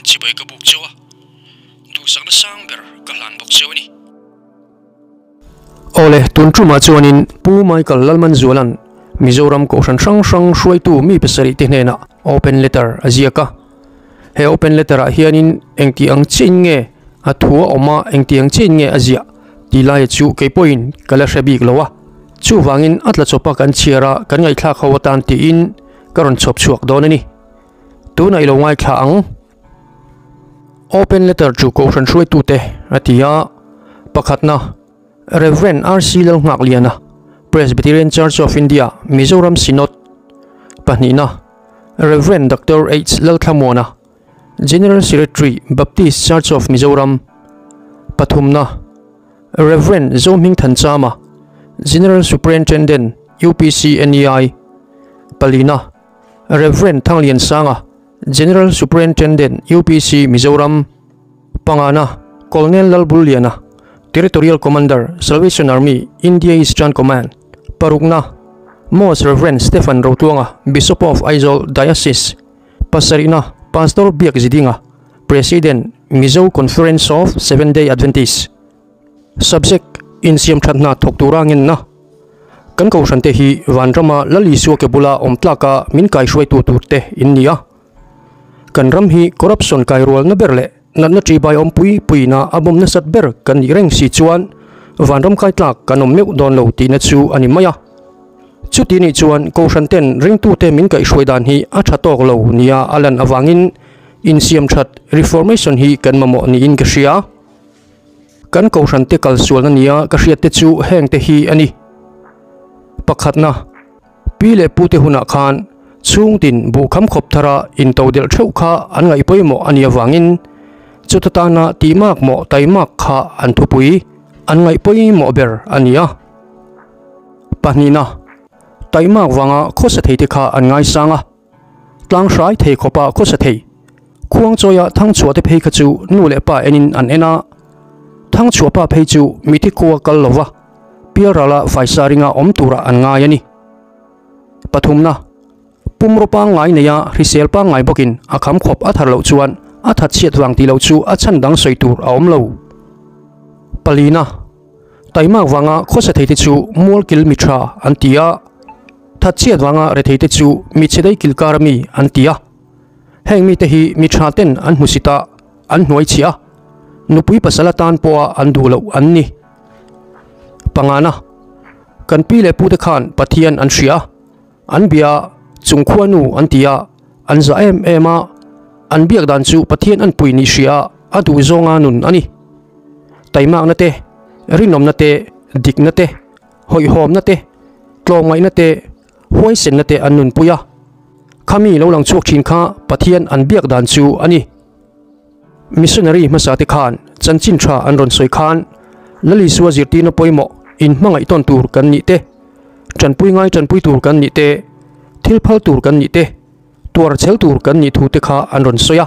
Chibai ka buk cheu a, duhsakna sang ber ka hlan bawk cheu a ni. Awle, tun tumah chuanin Pu Michael Lalmanzuala'n Mizoram Kohhran hrang hrang hruaitu mi pasarih te hnenah open letter a ziak a. He open letter ah hianin engti ang chiahin nge a thu a awm a, engti ang chiahin nge a ziah tih laia chu kei pawhin ka la hre bik lo a. Chuvangin a tla chawpa kan chhiar a, kan ngaihthlak ho atan tiin ka rawn chhawp chhuak dawn a ni. Tunah i lo ngaithla ang. Open letter chu Kohhran hruaitute a ti a, pakhatna Rev. RC Lalnghakliana, Presbyterian Church of India, Mizoram Synod, pahnihna Rev. Doctor H Lalthlamuana, General Secretary, Baptist Church of Mizoram, pathumna Rev. Zohmingthanchama, General Superintendent, UPC NEI, palina Rev. Thangliansanga, General Superintendent, UPC, Mizoram, Pangana, Colonel Lalbulliana, Territorial Commander, Salvation Army, India Eastern Command, Parukna, Most Rev. Stephen Rotluanga, Bishop of Aizawl Diocese, Pasarihna, Pastor Biakzidinga, President, Mizo Conference of Seventh-day Adventists. Subject, Insiamthat hna thawk tura ngenna. Kan kohhran te hi vanrama Lal Isua ke bula awm tlaka min kaihruaitu tur te in ni a. Kan ram hi corruption kairualna ber leh natna ṭibai awm pui puiina a bawm nasat ber kan nih reng si chuan vanram kai tlak kan awm meuh dawn lo tihna chu a ni mai a. Chuti nih chuan kohhran ten ringtute min kaihhruai dan hi a ṭha tawk lo nia a lan avangin insiamṭhat, reformation, hi kan mamawh niin ka hria. Kan kohhran te kal sualna nia ka hriat te chu heng te hi a ni. Pakhatna, pi leh pu te hunah khan chhungtin buh kham khawp thara into delh theuh kha an ngaih pawimawh a nih avangin chuta tana tihmak mawh taimak kha an thupui an ngaih pawimawh ber a ni a. Pahnihna, taimak vanga khawsa thei te kha an ngaisang a. Tlang hrai thei khawpa khawsa thei. Khuang chawia thangchhuah te phei kha chu nu leh pa enin an en a. Thangchhuah pa phei chu mithi khua kal lova pialrala faisa ringa awm turah an ngai a ni. Pathumna, Pumraw pangngai neia hrisel pangngai bawkin a kham khawp a thar loh chuan a that chhiat vang tih loh chu a chhan dang sawi tur a awm lo. Palina, Taimak vanga khawsa thei te chu mualkil mi tha an ti a. Thatchhiat vanga retheite chu mi chhedei kilkar ami an ti a. Heng mite hi mi tha ten an hmusit a, an hnuai chhiah a, nupui pasal atan pawha an duh loh an ni. Pangana, Kan pi leh pute khan Pathian an hria a, an bia a, chungkhua nu an ti a, an zah em em a, an biak dan chu Pathian an pui nih hria a, a duh zawnga nun a ni. Taimakna te, rinawmna te, dikna te, hawihhawmna te, tlawmngaihna te, huaisenna te an nunpui a. Khami lo lang chhuak thin kha Pathian an biak dan chu a ni. Missionary hmasa te khan chanchin tha an rawn sawi khan Lal Isua zirtirna pawimawh in hmangaih tawn tur kan nih te, tanpui ngai tanpui tur kan nih te, thil phal tur kan nih te, tuar chhel tur kan nih thu te kha an rawn sawi a.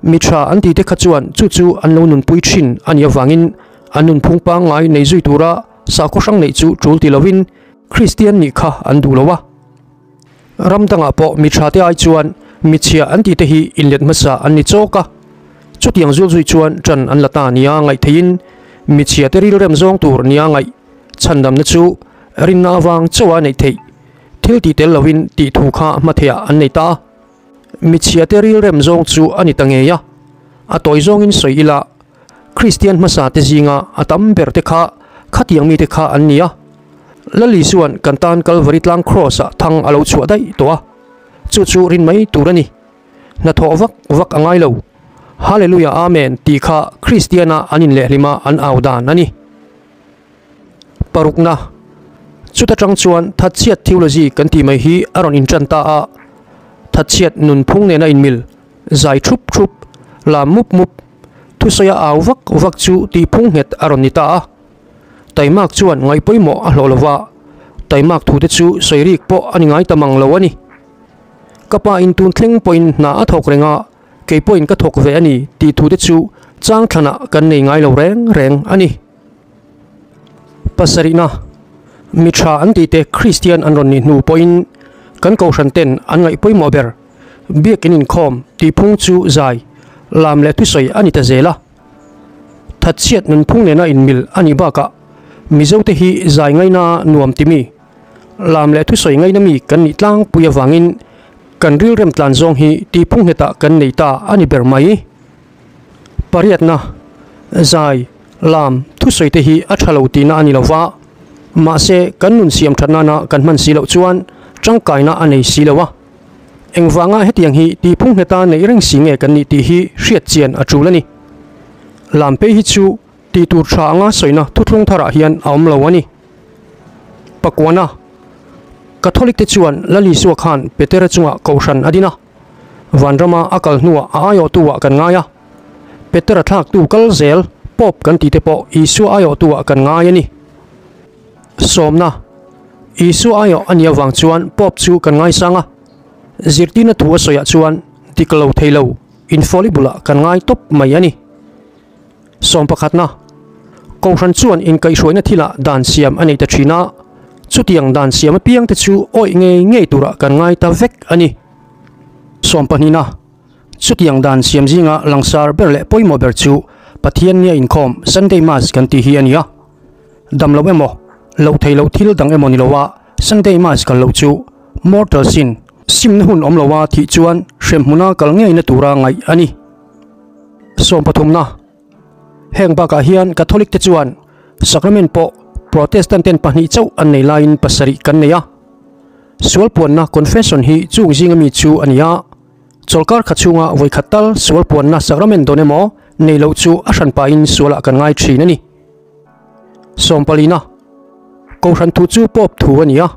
Mi tha an tih te kha chuan chu chu an lo nunpui thin a nih avangin an nunphung pangngai nei zui tura sakhaw hrang neih chu tul ti lovin Kristian nih kha an duh lo a. Ram dangah pawh mi tha te ai chuan mi chhia an tih te hi inlet hmasa an ni chawk a. Chutiang zul zui chuan ṭan an la ta nia ngaih theihin mi chhia te rilrem zawng tur nia ngaih chhandamna chu rinna avang chauha neih theih thil tih tel lovin tih thu kha hmatheiah an nei ta a. Michhiate rilrem zawng chu a ni ta ngei a, a tawi zawngin sawi ila, Kristian hmasa te zinga a tam ber te kha khatiang mite kha an ni a. Lal Isua'n kan tan Kalvari tlang Kraws ah thang a lo chhuah daih tawh a, chu chu rin mai tur a ni. Hnathawh vak vak a ngai lo. Hallelujah Amen tih kha Kristiana an inlehhlima an au dan a ni. Parukna, Chuta tang chuan thatchhiat theology kan tih mai hi a rawn intan ta a, thatchhiat nunphung nena inmil, zai thup thup, lam mup mup, thusawi a au vak vak chu tihphung nghet a rawn ni ta a. Taimak chuan ngaih pawimawh a hlawh lova, taimak thute chu sawi rik pawh a ni ngai ta mang lo a ni. Ka pa in tun thleng pawhin hna a thawk reng a, kei pawhin ka thawk ve a ni tih thute chu changthlanah kan nei ngai lo reng reng a ni. Pasarihna, Mi tha an tih te Kristian an rawn nih hnu pawhin kan kohhran ten an ngaih pawimawh ber. Biakin inkhawm tihphung chu zai, lam leh thusawi a ni ta zel a. Thatchhiat nunphung nena inmil a nih bakah Mizote hi zai ngaina nuam timi, lam leh thusawi ngaina mi kan nih tlangpui avangin kan rilrem tlan zawng hi tihphung nghetah kan nei ta a ni ber mai. Pariatna, Zai, lam, thusawi te hi a tha lo tihna a ni lo va, mahse kan nun siam that nana kan hman si loh chuan tangkaina a nei si lo a. Engvanga hetiang hi tihphung ngheta neih reng si nge kan nih tih hi hriat chian a tul a ni. Lam phei hi chu tih tur tha anga sawina thuthlung tharah hian a awm lo a ni. Pakuana, Catholic te chuan Lal Isua khan Petera chungah kohhran a din a. Vanrama a kal hnuah a aiawhtu-ah kan ngai a. Petera thlaktu kal zel Pope kan tih te pawh Isua aiawhtu-ah kan ngai a ni. Sawmna, Isua aiawh a nih avang chuan Pope chu kan ngaisang a. Zirtirna thu a sawiah chuan dik lo thei lo, infallible-ah kan ngai tawp mai a ni. Sawm pakhatna, Kohhran chuan inkaihhruaina thilah dan siam a nei ta thin a, chutiang dan siam apiangte chu awih ngei ngei turah kan ngai ta vek a ni. Sawm pahnihna, Chutiang dan siam zinga langsar ber leh pawimawh ber chu Pathian nia inkhawm, Sunday Mass, kan tih hi a ni a. Dam loh emaw, loh theih loh thil dang emaw ni loa Sunday Mass kal loh chu mortal sin, simna hun awm loa thih chuan hremhmuna kal ngeina tura ngaih a ni. Sawm pathumna, Heng bakah hian Catholic te chuan Sacrament pawh Protestant ten pahnih chauh an nei laiin pasarih kan nei a. Sual puanna Confession hi chung zinga mi chu a ni a. Chawlkar kha chhunga vawikhat tal sual puanna Sacrament dawn emaw nei loh chu a hran pahin sualah kan ngai thin a ni. Sawm palina, Kohhran thu chu Pope thu a ni a.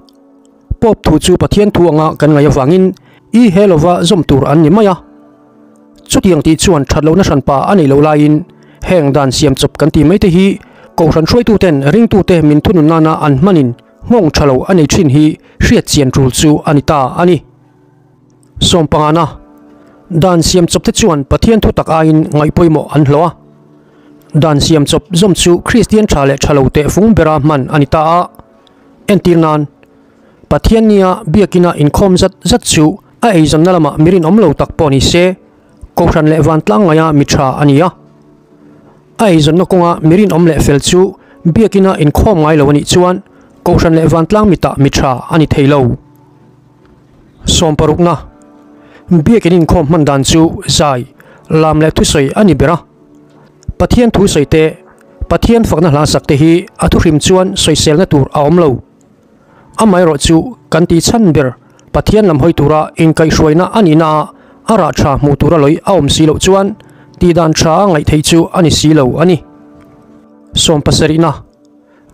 Pope thu chu Pathian thu anga kan ngaih avangin i he lova zawm tur an ni mai a. Chutiang tih chuan that lohna hranpa a neih loh laiin heng dan siam chawp kan tih mai te hi Kohhran hruaituten ringtute min thunun nana an hmanin nghawng tha lo a nei thin hi hriat chian tul chu a ni ta a ni. Sawm pangana, Dan siam chawp te chuan Pathian thu tak aiin ngaih pawimawh an hlawh a. Dan siam chawp zawm chu Kristian tha leh tha lo teh fung bera hman a ni ta a. Entir nan, Pathian nia biakina inkhawm zat zat chu a eizawnna lamah mi rinawm lo tak pawh ni se, Kohhran leh vantlang ngaia mi tha a ni a. A eizawnna kawnga mi rinawm leh fel chu biakina inkhawm ngai lo a nih chuan Kohhran leh vantlang mitah mi tha a ni thei lo. Sawm parukna, Biakin inkhawm hman dan chu zai, lam leh thusawi a ni ber a. Pathian thusawi te, Pathian fakna hla sak te hi a thuhrim chuan sawiselna tur a awm lo. Amaherawh chu kan tih chhan ber Pathian lam hawi tura inkaihhruaina a nihna ah a rah tha hmuh tura lawih a awm si loh chuan tihdan tha a ngaih theih chu a ni si lo a ni. Sawm pasarihna,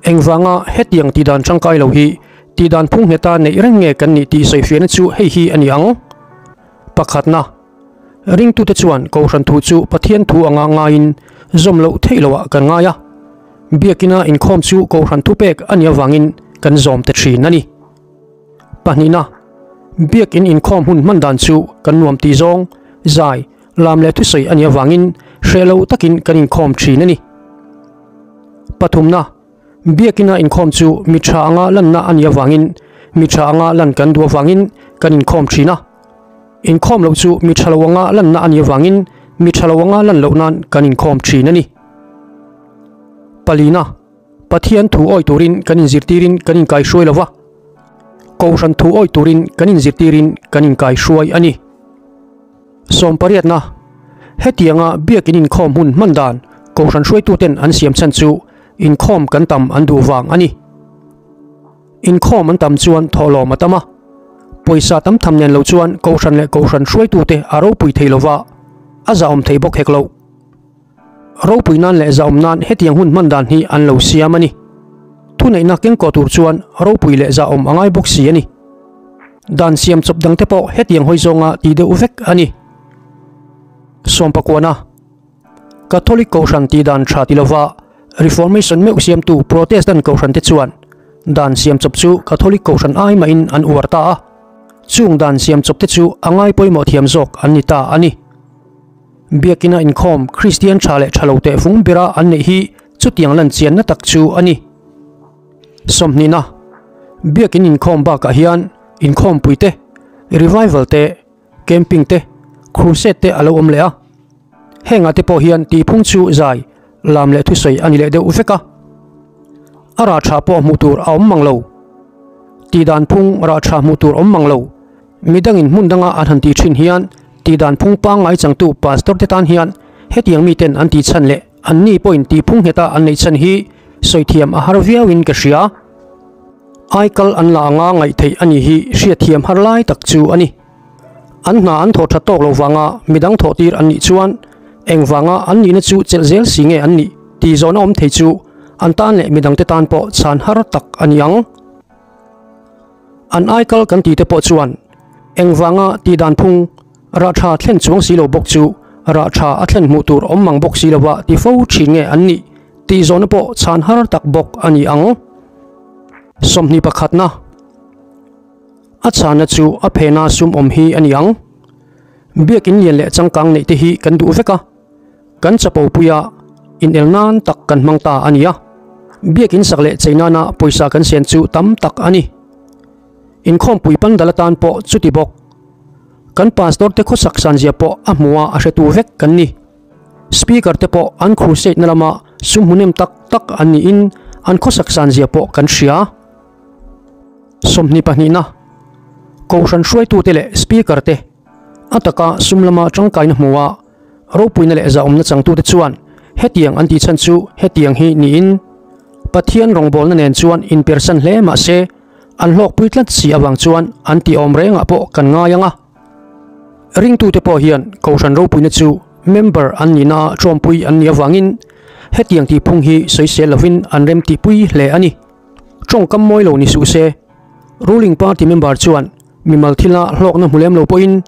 Engvanga hetiang tihdan tangkai lo hi tihdan phung ngheta neih reng nge kan nih tih sawifiahna chu hei hi a ni ang. Pakhatna, Ringtute chuan Kohhran thu chu Pathian thu anga ngaiin zawm loh theih loah kan ngai a. Biakina inkhawm chu Kohhran thupek a nih avangin kan zawm ta thin a ni. Pahnihna, Biakin inkhawm hun hman dan chu kan nuam tih zawng, zai, lam leh thusawi a nih avangin hreh lo takin kan inkhawm thin a ni. Pathumna, Biakina inkhawm chu mi tha anga lanna a nih avangin mi tha anga lan kan duh avangin kan inkhawm thin a. Inkhawm loh chu mi tha lo anga lanna a nih avangin mi tha lo anga lan loh nan kan inkhawm thin a ni. Palina, Pathian thu awih turin kan inzirtirin kan inkaihruai lo va, Kohhran thu awih turin kan inzirtirin kan inkaihruai a ni. Sawmpariatna, Hetianga biakin inkhawm hun hman dan Kohhran hruaituten an siam chhan chu inkhawm kan tam an duh vang a ni. Inkhawm an tam chuan thawhlawm a tam a, pawisa tam tham nen lo chuan Kohhran leh Kohhran hruaitute a ropui thei lova, a zahawm thei bawk hek lo. Ropui nan leh zahawm nan hetiang hun hman dan hi an lo siam a ni. Thuneihna kengkaw tur chuan ropui leh zahawm a ngai bawk si a ni. Dan siam chawp dangte pawh hetiang hawi zawnga ti deuh vek a ni. Sawmpakuana, Catholic Kohhran tih dan tha ti lova Reformation meuh siamtu Protestant Kohhran te chuan dan siam chawp chu Catholic Kohhran ai mahin an uar ta a. Chung dan siam chawp te chu a ngai pawimawh thiam zawk an ni ta a ni. Biakina inkhawm Kristian tha leh tha lo teh fung bera an neih hi chutiang lan chianna tak chu a ni. Sawmhnihna, Biakin inkhawm bakah hian inkhawmpui te, revival te, camping te, crusade te a lo awm leh a. Hengah te pawh hian tihphung chu zai lam leh thusawi a ni leh deuh vek a. A rah tha pawh hmuh tur a awm mang lo. Tihdan phung rah tha hmuh tur awm mang lo. Midangin hmun danga an han tih thin hian tihdan phung pangngai changtu pastor te tan hian hetiang miten an tih chhan leh anni pawhin tihphung ngheta an neih chhan hi sawi thiam a har viauin ka hria. Aikal an la anga ngaih theih a nih hi hriatthiam har lai tak chu a ni. An hna an thawh that tawk lo vanga midang thawh tir an nih chuan engvanga an nihna chu chelh zel si nge an nih tih zawhna awm thei chu an tan leh midangte tan pawh chhan har tak a ni ang. An aikal kan tih te pawh chuan engvanga tih dan phung rah tha thlen chuang si lo bawk chu rah tha a thlen hmuh tur awm mang bawk si lova ti fo thin nge an nih tih zawhna pawh chhan har tak bawk a ni ang. 21 pakhatna. A chhana chu a phena sum awm hi a ni ang. Biakin lian leh changkang neih te hi kan duh vek a. Kan chapo puia inel nan tak kan hmang ta a ni a. Biakin sak leh chei nana pawisa kan sen chu tam tak a ni. Inkhawmpui pandal atan pawh chuti bawk. Kan pastor te khawsak sanzia pawh a hmuha a hretu vek kan ni. Speaker te pawh an crusade na lama sum hmuhnem tak tak an niin an khawsak sanzia pawh kan hria. 20 pahnihna Kohhran hruaitute leh speaker te a taka sum lama tangkaina hmuha Ropuina leh zahawmna changtute chuan hetiang an tih chhan chu hetiang hi niin Pathian rawngbawlna nen chuan inpersan hle mah se an hlawkpui tlat si avang chuan an tih awm rengah pawh kan ngai ang a. Ringtute pawh hian Kohhran ropuina chu member an nihna ah tawmpui an nih avangin hetiang tihphung hi sawisel lovin an remtihpui hle a ni. Tawngkam mawi lo ni suh se. Ruling party member chuan mimal thila hlawkna hmu lem lo pawhin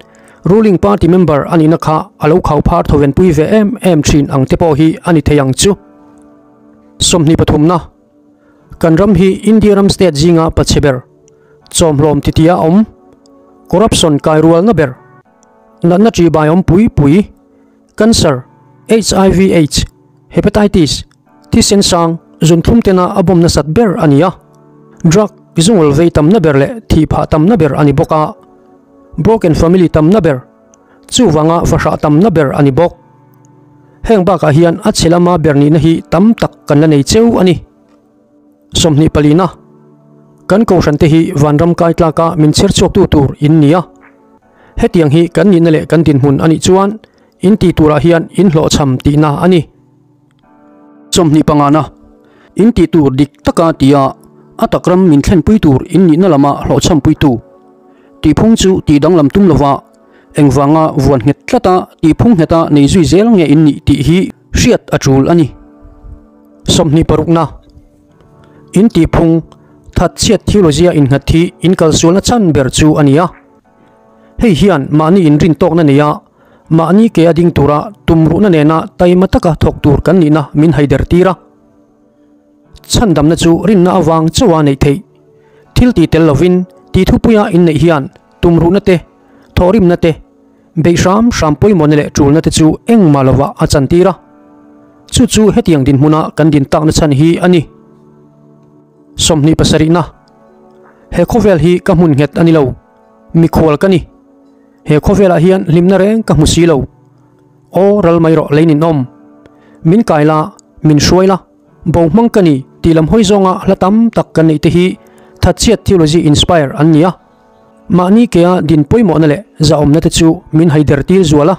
ruling party member a nihna kha a lo khau phar thawvenpui ve em em thin ang te pawh hi a ni thei ang chu. 20 pathumna, Kan ram hi India ram state zinga pachhe ber, chawmhlawm titia awm, corruption kai rualna ber, natna ṭihbai awm pui pui, cancer, HIV aids, hepatitis, Thisen sang, zunthlum tena a bawm nasat ber a ni a, drug zungawl vei tamna ber leh thih phah tamna ber a ni bawk a, broken family tamna ber, chuvanga fahrah tamna ber a ni bawk. Heng bakah hian a chhe lama ber nihna hi tam tak kan la nei cheu a ni. 20 palina, Kan kohhran te hi vanram kai tlaka min chher chhuaktu tur in ni a, hetiang hi kan nihna leh kan dinhmun a nih chuan in tih turah hian in hlawhchham tihna a ni. 20 pangana, In tih tur dik taka tia a tak ram min thlenpui tur in nihna lama hlawhchhampuitu tihphung chu tih danglam tum lova engvanga vuan nghet tlata tihphung ngheta nei zui zel nge in nih tih hi hriat a tul a ni. 20 parukna, In tihphung thatchhiat theology-a innghat hi in kalsualna chhan ber chu a ni a. Hei hian mahni inrintawkna neia mahni ke a ding tura tumruhna nena taima taka thawk tur kan nihna min haider tir a. Chhandamna chu rinna avang chauha neih theih. Thil tih tel lovin tih thupuia inneih hian tumruhna te, thawhrimna te, beih hram hram pawimawhna leh tulna te chu engmah lovah a chantir a. Chu chu hetiang dinhmuna kan din takna chhan hi a ni. 20 pasarihna. He khawvel hi ka hmun nghet a ni lo, mikhual ka ni. He khawvelah hian hlimna reng ka hmu si lo. Aw ral mai rawh lei ninawm. Min kai la, min hruai la, bo hmang ka ni tih lam hawi zawnga hla tam tak kan neih te hi thatchhiat theology inspire an ni a. Mahni kea din pawimawhna leh zahawmna te chu min haider tir zual a.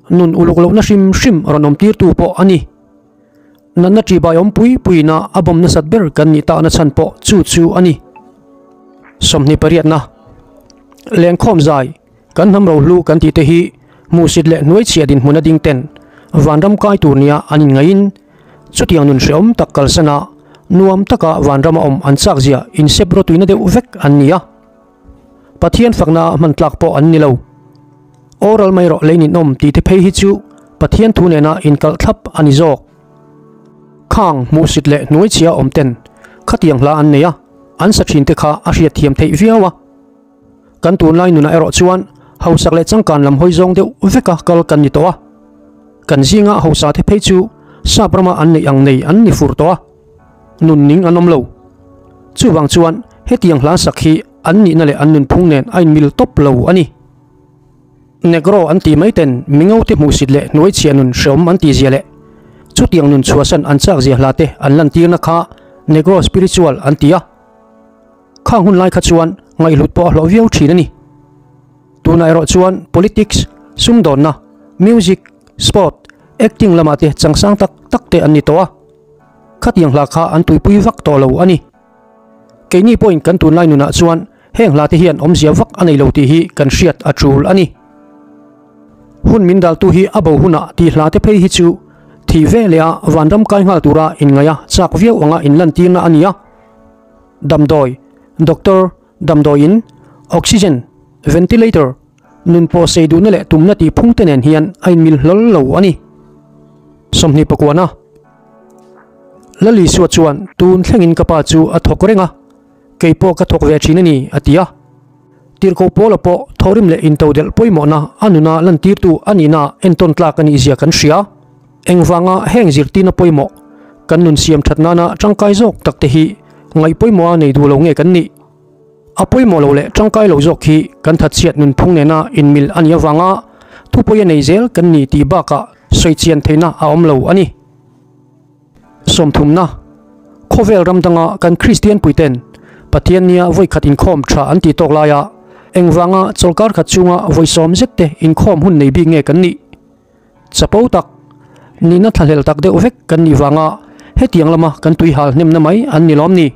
Nun uluk lohna hrim hrim rawn awm tirtu pawh a ni. Natna ṭihbai awm pui puiina a bawm nasat ber kan nih tahna chhan pawh chu chu a ni. 20 pariatna Lengkhawm zai, kan hnam rohlu kan tih te hi hmuhsit leh hnuaichhiah dinhmun a ding ten vanram kai tur nia an inngaihin chutiang nun hrehawm tak kalsana nuam taka vanrama awm an chakzia insep rawtuina deuh vek an ni a. Pathian fakna ah hman tlak pawh an ni lo. Oral mai rawh lei ninawm tih te phei hi chu Pathian thu nena inkalh thlap a ni zawk. Khang hmuhsit leh hnuaichhia awm ten khatiang hla an nei a, an sa thin te kha a hriatthiam theih viau a. Kan tunlai nunah erawh chuan hausak leh changkan lam hawi zawng deuh veka kal kan ni tawh a. Kan zinga hausa te phei chu sap rama an neih ang nei an ni fur tawh a. Nun ning an awm lo. Chuvang chuan hetiang hla sak hi an nihna leh an nunphung nen a inmil tawp lo a ni. Negro an tih mai ten mingo te hmuhsit leh hnuaichhiah nun hreawm an tih zia leh chutiang nun chhuahsan an chak zia hla te an lantirna kha Negro Spiritual an ti a. Khang hun lai kha chuan ngaihhlut pawh a hlawh viau thin a ni. Tunah erawh chuan politics, sumdawnna, music, sport, acting lamah te changsang tak tak te an ni tawh a. Khatiang hla kha an tuipui vak tawh lo a ni. Keini pawhin kan tunlai nunah chuan heng hlate hian awmzia vak a nei lo tih hi kan hriat a tul a ni. Hun min daltu hi a bo hunah tih hlate phei hi chu thih ve leh a vanram kai nghal tura inngaih a chak viau anga inlantirna a ni a. Damdawi, doctor, damdawiin, oxygen, ventilator, nun pawh sei duhna leh tumna tih phungte nen hian a inmil hlawl lo a ni. 20 pakuana. Lalisua chuan tun thlengin ka pa chu a thawk reng a, kei pawh ka thawk ve thin a ni, a ti a. Tirhkoh Paula pawh thawhrim leh intodelh pawimawhna a nuna lantirtu a nihna entawn tlak a nihzia kan hria. Engvanga heng zirtirna pawimawh kan nun siam that nana tangkai zawk takte hi ngaih pawimawha nei duh lo nge kan nih? A pawimawh lo leh tangkai lo zawk hi kan thatchhiat nunphung nena inmil a nih avanga thupawi a nei zel kan ni tih bakah sawichian theihna a awm lo a ni. Sawmthumna, Khawvel ram danga kan Kristian puiten Pathian nia vawi khat inkhawm tha an tih tawk laia engvanga chawlkar khat chunga vawi sawm zet te inkhawm hun nei bik nge kan nih? Chapo tak, nihna thlahlel tak deuh vek kan nih vanga hetiang lama kan tui hal hnemna mai an ni lawm ni?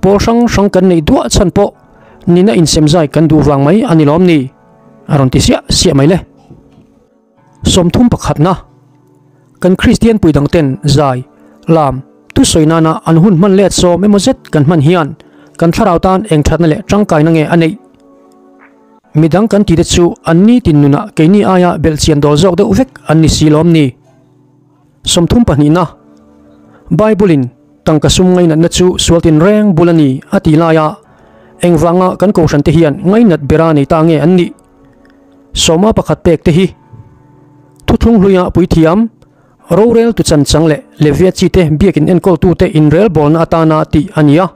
Pawl hrang hrang kan neih duah chhan pawh nihna insemzai kan duh vang mai a ni lawm ni? A rawn ti siah siah mai le. 30 pakhatna, Kan Kristian pui dangten zai, lam, thusawi nana an hun hman let sawm emaw zet kan hman hian kan thlarau tan eng thatna leh tangkaina nge a neih? Midang kan tite chu an ni tin nunah keini aia belhchian dawl zawk deuh vek an ni si lawm ni? 30 pahnihna, Bible-in tangka sum ngainatna chu sual tinreng bul a ni a ti laia engvanga kan kohhrante hian ngainat bera nei ta nge an nih? Sawma pakhat pek te hi thuthlung hluia puithiam, rorel tu chanchang leh Levia chi te biakin enkawltute inrelbawlna atana tih a ni a.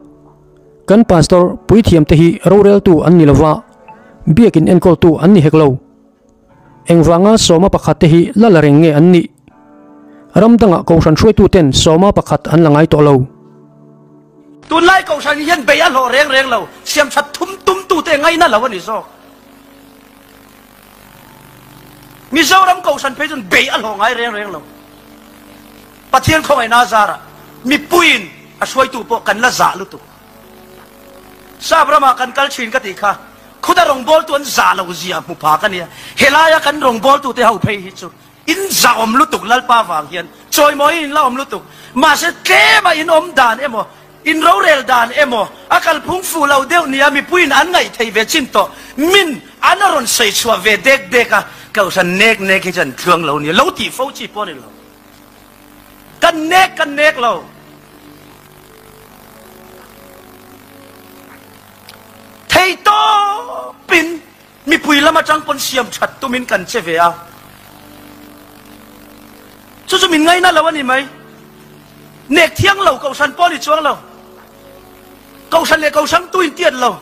Kan pastor puithiam te hi roreltu an ni lova, biakin enkawltu an ni hek lo. Engvanga sawma pakhat te hi la la reng nge an nih? Ram dangah kohhran hruaituten sawma pakhat an la ngai tawh lo. Tunlai kohhran hian bei a hlawh reng reng lo, siamthat thum tumtute ngaina lo a ni zawk. Mizoram kohhran phei chuan bei a hlawh ngai reng reng lo. Pathian khawngaihna a zarah mipuiin a hruaitu pawh kan la zah lutuk. Sap ramah kan kal thin ka tih kha khuta rawngbawltu an zah lo zia hmu pha ka nia. Helaia kan rawngbawltute ho phei hi chu in zahawm lutuk Lalpa vang hian chawimawiin in la awm lutuk. Mahse tlema in awm dan emaw In rorel dan emaw, a kalphung fuh lo deuh nia mipuiin an ngaih theih ve chin tawh, min an a rawn sawi chhuah ve dek dek a, kohhran nek nek hi chu an tluang lo nia, lo tih fo chi pawh a ni lo. Kan nek kan nek lo. Thei tawpin mipui lam atang pawn siam that tumin kan che ve a, chu chu min ngaina lo a ni mai. Nek thiang lo kohhran pawh a ni chuang lo. Kohhran leh kohhrangtu in tiat lo.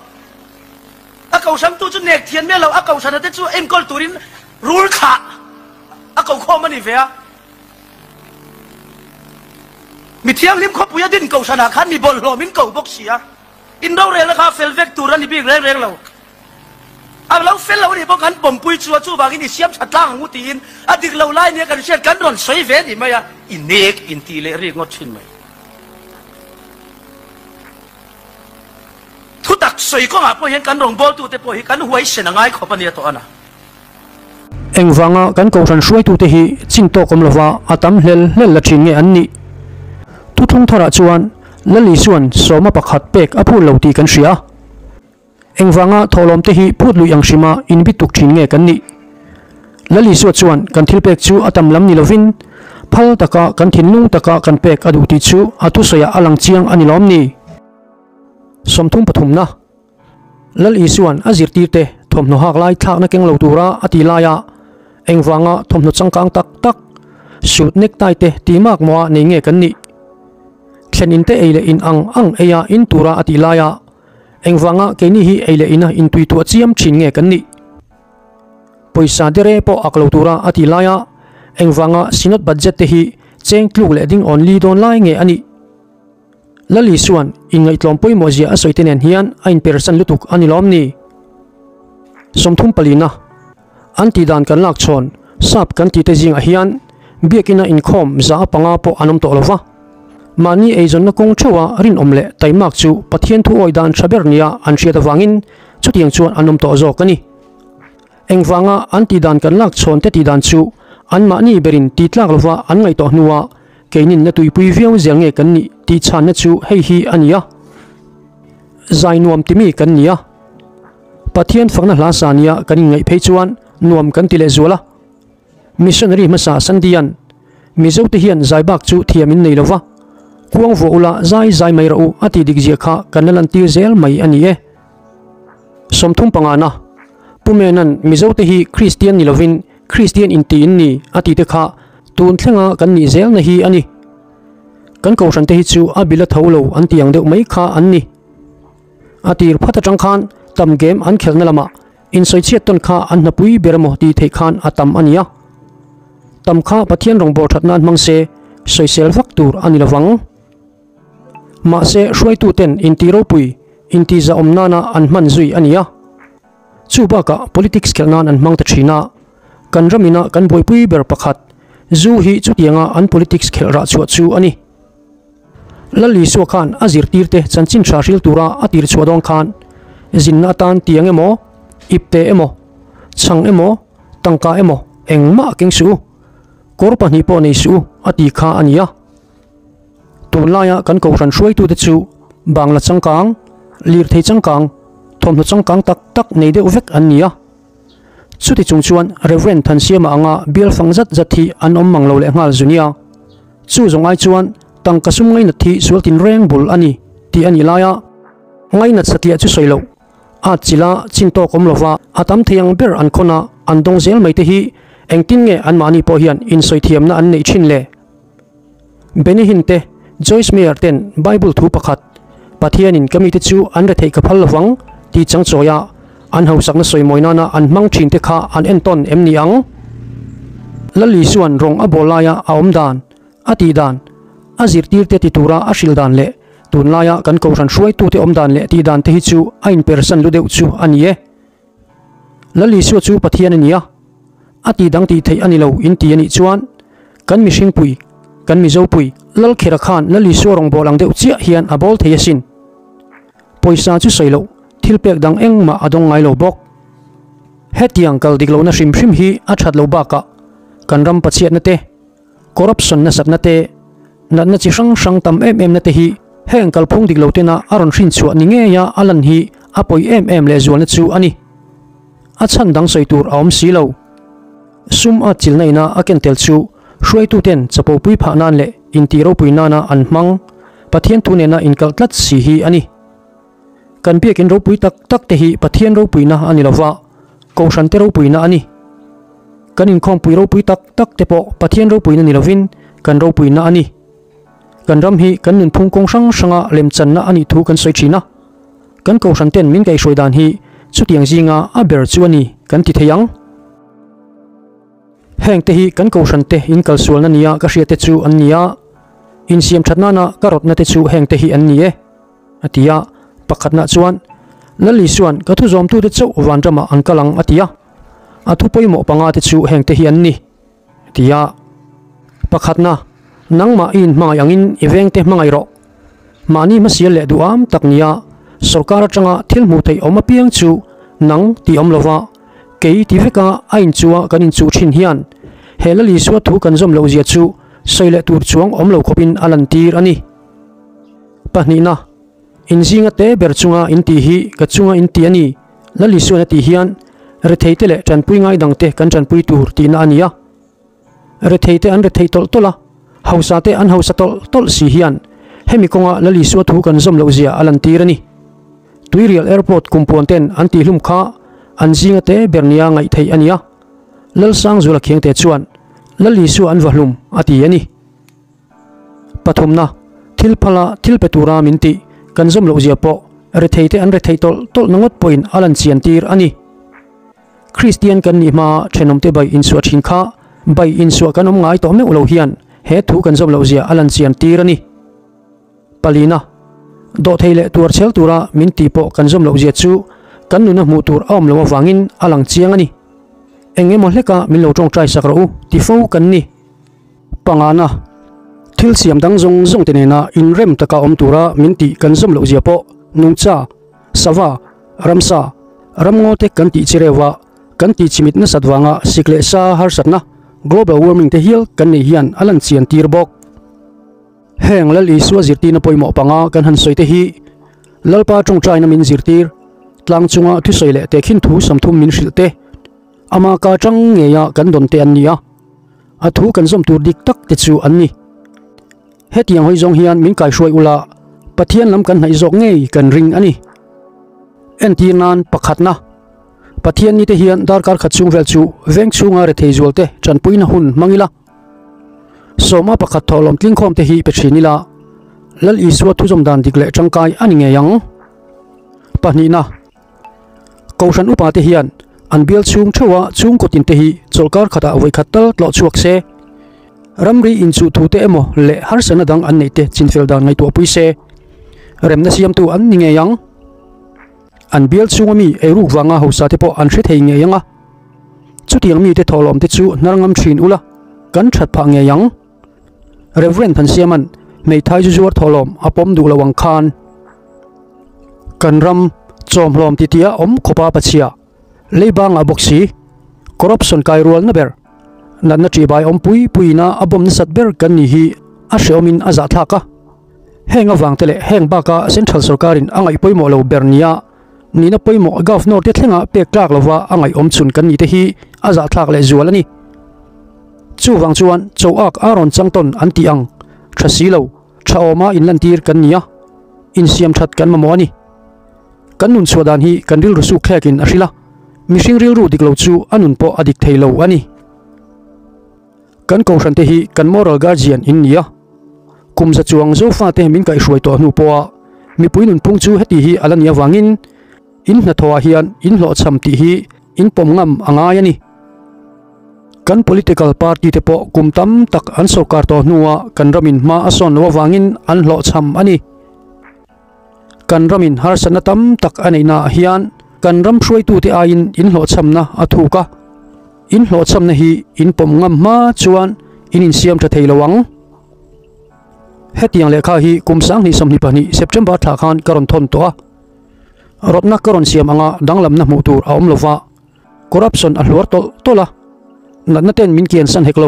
A kohhrangtu chu nek thian miah lo, a kohhrana te chu enkawl turin rul thlah a ko khawm a ni ve a. Mi thianghlim khawpui a din kohhranah khan mi bawlhhlawm in ko bawk si a. In rorelna kha fel vek tur a ni bik reng reng lo. A lo fel lo a nih pawh kan pawmpui chu a, chuvangin i siam tha tlang ang u tiin a dik lo lai nia kan hriat kan rawn sawi ve ni mai a, i nek in tih leh rik ngawt thin mai. Thutak sawi kawngah pawh hian kan rawngbawltute pawh hi kan huaisen a ngai khawp a nia tawh a na. Engvanga kan kohhran hruaitute hi chin tawk awm lova a tam hlel hlel la thin nge an nih? Thuthlung tharah chuan Lal Isua'n sawma pakhat pek a phut lo tih kan hria. Engvanga thawhlawmte hi phut luih ang hrima inbit tuk thin nge kan nih? Lal Isua chuan kan thilpek chu a tam lam ni lovin, phal taka kan thinlung taka kan pek a duh tih chu a thusawiah a lang chiang a ni lawm ni? 30 pathumna, Lal Isua'n a zirtirte thawmhnaw hak lai thlakna keng lo tura a ti laia engvanga thawmhnaw changkang tak tak, suit necktie te ti mak maw a nei nge kan nih? Thlen inte ei leh in ang ang eia in tura a ti laia Engvanga keini hi ei leh ina intui tuah chiam thin nge kan nih? Pawisa dere pawh ak lo tura a ti laia engvanga Synod budget te hi cheng tluk leh ding awn li dawn lai nge a nih? Lali chuan inngaihtlawm pawimawh zia a sawi te nen hian a inpersan lutuk a ni lawm ni? 30 palina An tih dan kan lak chhawn sap kan tih te zingah hian biakina inkhawm za a panga pawh an awm tawh lo va. Mahni eizawnna kawng theuha rinawm leh taimak chu Pathian thu awi dan tha ber nia an hriat avangin chutiang chuan an awm tawh zawk a ni. Engvanga an tih dan kan lak chhawn te tih dan chu anmahni berin tih tlak lova an ngaih tawh hnua keinin na tuipui viau zel nge kan nih tih chhanna chu hei hi a ni a. Zai nuam timi kan ni a. Pathian fakna hla sa nia kan inngaih phei chuan nuam kan ti leh zual a. Missionary hmasa Sandy-a'n, Mizote hian zai bak chu thiam in nei lo va, kuang vuah ula zai zai mai rawh u a tih dik zia kha kan la lantir zel mai a ni e. 30 pangana, Pu Mena'n Mizote hi Kristian ni lovin Kristian inti in ni a tih te kha tun thlenga kan nih zelna hi a ni. Kan kohhrante hi chu a bil a tho lo an ti ang deuh mai kha an ni. A tir phat atang khan tam game an khelhna lamah insawichhiat tawn kha an hnapui ber emaw tih theih khan a tam a ni a. Tam kha Pathian rawngbawr that nan hmang se sawisel vak tur a ni lovang. Mahse hruaituten inti ropui, inti zahawm nana an hman zui a ni a. Chu bakah politics khelh nan an hmang ta thin a. Kan ramina kan buaipui ber pakhat zu hi chutianga an politics khelh rah chhuah chu a ni. Lal Isua khan a zirtirte chanchin tha hril tura a tir chhuah dawn khan zinna atan tiang emaw, ipte emaw, chhang emaw, tangka emaw engmah a keng suh u, kawr pahnih pawh nei suh u a ti kha a ni a. Tunlaia kan kohhran hruaitute chu bangla changkang, lirthei changkang, thawmhnaw changkang tak tak nei deuh vek an ni a. Chuti chung chuan Rev. Thansiama anga bial fang zat zat hi an awm mang lo leh nghal zu nia. Chu zawng ai chuan tangka sum ngainat hi sual tinreng bul a ni tih a nih laia ngainat satliah chu sawi loh. A chila chin tawk awm lova a tam thei ang ber an khawn a, an dawng zel mai te hi engtin nge anmahni pawh hian insawi thiamna an neih thin le? Benny Hinn te, Joyce Meyer ten Bible thu pakhat, Pathianin ka mite chu an retheih ka phal lovang tih chang chawia an hausakna sawimawi nana an hmang thin te kha an entawn em ni ang? Lal Isua'n rawng a bawl laia a awm dan, a tih dan, a zirtirte ti tura a hrilh dan leh tunlaia kan kohhran hruaitute awm dan leh tih dan te hi chu a inpersan lu deuh chu a ni e. Lal Isua chu Pathian a ni a, a tih dang tih theih a ni lo in ti a nih chuan kan mihringpui, kan Mizopui, Lalkhera khan Lal Isua rawngbâwl ang deuh chiah hian a bâwl thei asin. Pawisa chu sawi loh, thil pek dang engmah a dawng ngai lo bawk. Hetiang kal dik lohna hrim hrim hi a that lo bakah kan ram pachhiatna te, corruption nasatna te, natna chi hrang hrang tam em em na te hi heng kalphung dik lo tena a rawn hrinchhuah ni ngeia a lan hi a pawi em em lehzualna chu a ni. A chhan dang sawi tur a awm si lo. Sum a chilna ina a ken tel chu hruaituten chapopui phah nan leh intih ropui nana an hmang Pathian thu nena inkalh tlat si hi a ni. Kan biakin ropui tak tak te hi Pathian ropuina a ni lova, Kohhran te ropuina a ni. Kan inkhawmpui ropui tak tak te pawh Pathian ropuina ni lovin kan ropuina a ni. Kan ram hi kan nunphung kawng hrang hranga lemchanna a nih thu kan sawi thin a. Kan Kohhran ten min kaihhruai dan hi chutiang zinga a ber chu a ni kan ti thei ang. Heng te hi kan Kohhran te in kalsualna nia ka hriat te chu an ni a, insiam that nana ka rawtna te chu heng te hi an ni e, a ti a. Pakhatna chuan, Lal Isua'n ka thu zawmtute chauh vanramah an kal ang a ti a, a thu pawimawh panga te chu heng te hi an ni, a ti a. Pakhatna, Nangmah i inhmangaih angin i vengte hmangaih rawh. Mahni hmasial leh duham tak nia sorkar atanga thil hmuh theih awm apiang chu nang tih awm lova kei ti veka a inchua kan inchuh thin hian he Lal Isua thu kan zawm loh zia chu sawi leh tur chuang awm lo khawpin a lantir a ni. Pahnihna, Inzinga te ber chunga intih hi ka chunga inti a ni. Lal Isuan a tih hian retheite leh tanpui ngaidangte kan tanpui tur tihna a ni a. Retheite an rethei tawlh tawlh a, hausate an hausa tawlh tawlh si hian hemi kawnga Lal Isua thu kan zawm loh zia a lantir a ni. Tuirial Airport kumpuan ten an tihhlum kha an zinga te ber nia ngaih theih a ni a, Lalsangzuala Khiangte chuan Lal Isua an va hlum a ti a ni. Pathumna, thil phala thil pe tura min tih kan zawm loh zia pawh retheite an rethei tawlh tawlh na ngawt pawhin a lan chian tir a ni. Kristian kan nih hmaa thenawmte bai insuah thin kha bai insuah kan awm ngai tawh meuh lo hian he thu kan zawm loh zia a lan chian tir a ni. Palina, dawhthei leh tuar chhel tura min ti pawh kan zawm loh zia chu kan nuna hmuh tur a awm loh avangin a lang chiang a ni. Eng emaw hleka min lo tawngtai sak rawh u ti fo kan ni. Pangana, thil siam dang zawng zawng te nena inrem taka awm tura min tih kan zawm loh zia pawh nungcha, sava, ramsa, ramngaw te kan tih chi reuh a, kan tih chimit nasat vanga sik leh sa harsatna, global warming, te hial kan neih hian a lan chian tir bawk. Heng Lal Isua zirtirna pawimawh panga kan han sawi te hi Lalpa tawngtaina min zirtir, tlang chunga thusawi leh tehkhin thu samthum min hrilh te, ama ka tang ngeia kan dawn te an ni a, a thu kan zawm tur dik tak te chu an ni. Hetiang hawi zawng hian min kaihruai ula Pathian lam kan hnaih zawk ngei kan ring a ni. Entir nan pakhatna, Pathian nite hian darkar khat chhung vel chu veng chhunga rethei zualte tanpuina hun hmang ila. Sawma pakhat thawhlawm tlingkhawm te hi pe thin ila, Lal Isua thuzawm dan dik leh tangkai a ni ngei ang. Pahnihna, Kohhran upa te hian an bial chhung theuha chhungkaw tin te hi chawlhkar khatah vawikhat tal tlawh chhuak se. Ramri inchuh thu te emaw leh harsatna dang an neih te chinfel dan ngaihtuah pui se. Remna siamtu an ni ngei ang. An bial chhunga mi eiruk vanga hausa te pawh an hre thei ngei ang a. Chutiang mite thawhlawm te chu hnar ngam thin ula, kan that phah ngei ang. Rev. Thansiama'n hmeithai zu zuar thawhlawm a pawm duh lo ang khan kan ram chawmhlawm titia awm khawpa pachhia leibangah bawk si corruption kai rual na ber natna ṭihbai awm pui puiina a bawm nasat ber kan ni hi a hreawmin a zahthlak a. Heng avang te leh heng baka central sorkarin a ngaih pawimawh lo ber nia Nihna pawimawh Governor te thlenga pek tlak lova a ngaihawm chhun kan ni te hi a zahthlak leh zual a ni. Chuvang chuan choak a rawn chang tawn an tih ang tha si lo, tha awma inlantir kan ni a, insiam that kan mamawh a ni. Kan nun chhuah dan hi kan rilru suk thlekin a hrilh a, mihring rilru dik lo chu a nun pawh a dik thei lo a ni. Kan kohhran te hi kan moral guardian in ni a, kum za chuang Zofa te min kaihhruai tawh hnu pawha mipui nunphung chu heti hi a la ni avangin in hnathawhah hian in hlawhchham tih hi in pawm ngam a ngai a ni. Kan political party te pawh kum tam tak an sorkar tawh hnua kan ramin hma a sawn loh avangin an hlawhchham a ni. Kan ramin harsatna tam tak a neihnaah hian kan ram hruaitute aiin in hlawhchhamna a thuk a. In hlawhchhamna hi in pawm ngam hma chuan in insiam tha thei lo ang. Hetiang lehkha hi kum 2022 September thla khan ka rawn thawn tawh a. Rawtna ka rawn siam anga danglamna hmuh tur a awm lo va, corruption a hluar tawlh tawlh a, natna ten min kiansan hek lo.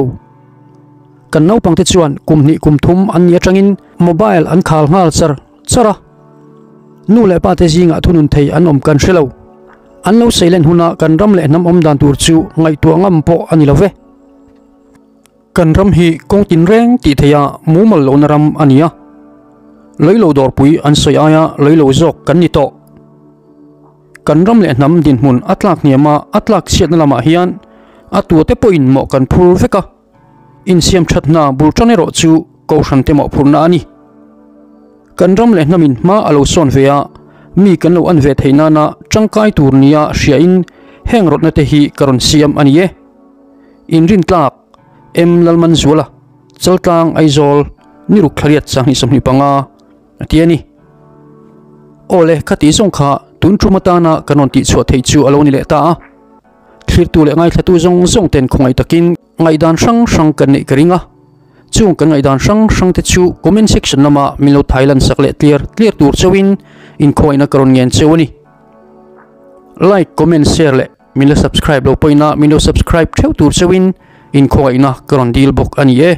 Kan naupangte chuan kum hnih kum thum an ni atangin mobile an khal nghal char char a. Nu leh pa te zingah thunun thei an awm kan hre lo. An lo seilen huna kan ram leh hnam awm dan tur chu ngaihtuah ngam pawh a ni lo ve. Kan ram hi kawng tin reng tih theiha mumal lohna ram a ni a. Leilo dawrpui an sawi aia leilo zawk kan ni tawh. Kan ram leh hnam dinhmun a tlak hniama a tlak chhiatna lamah hian a tuate pawhin mawh kan phur vek a. Insiam that hna bul tan erawh chu Kohhran te mawhphurhna a ni. Kan ram leh hnamin hma a lo sawn ve a, mi kan lo an ve theih nana tangkai tur nia hriain heng rawtna te hi ka rawn siam a ni e. Inrintlak, M. Lalmanzuala, Chaltlang, Aizawl, Niruk Thlariat 2025, a ti a ni. Aw le, khati zawng kha tun tum atana kan rawn tihchhuah theih chu a lo ni leh ta a. Thlirtu leh ngaithlatu zawng zawng ten khawngaih takin ngaihdan hrang hrang kan neih ka ring a. Chung kan ngaihdan hrang hrang te chu comment section lama min lo thailan sak leh tliar tliar tur chauhin inkhawngaihna ka rawn ngen cheu a ni. Like, comment, share leh min la subscribe lo pawhin a min lo subscribe theuh tur chauhin inkhawngaihna ka rawn dil bawk a ni e.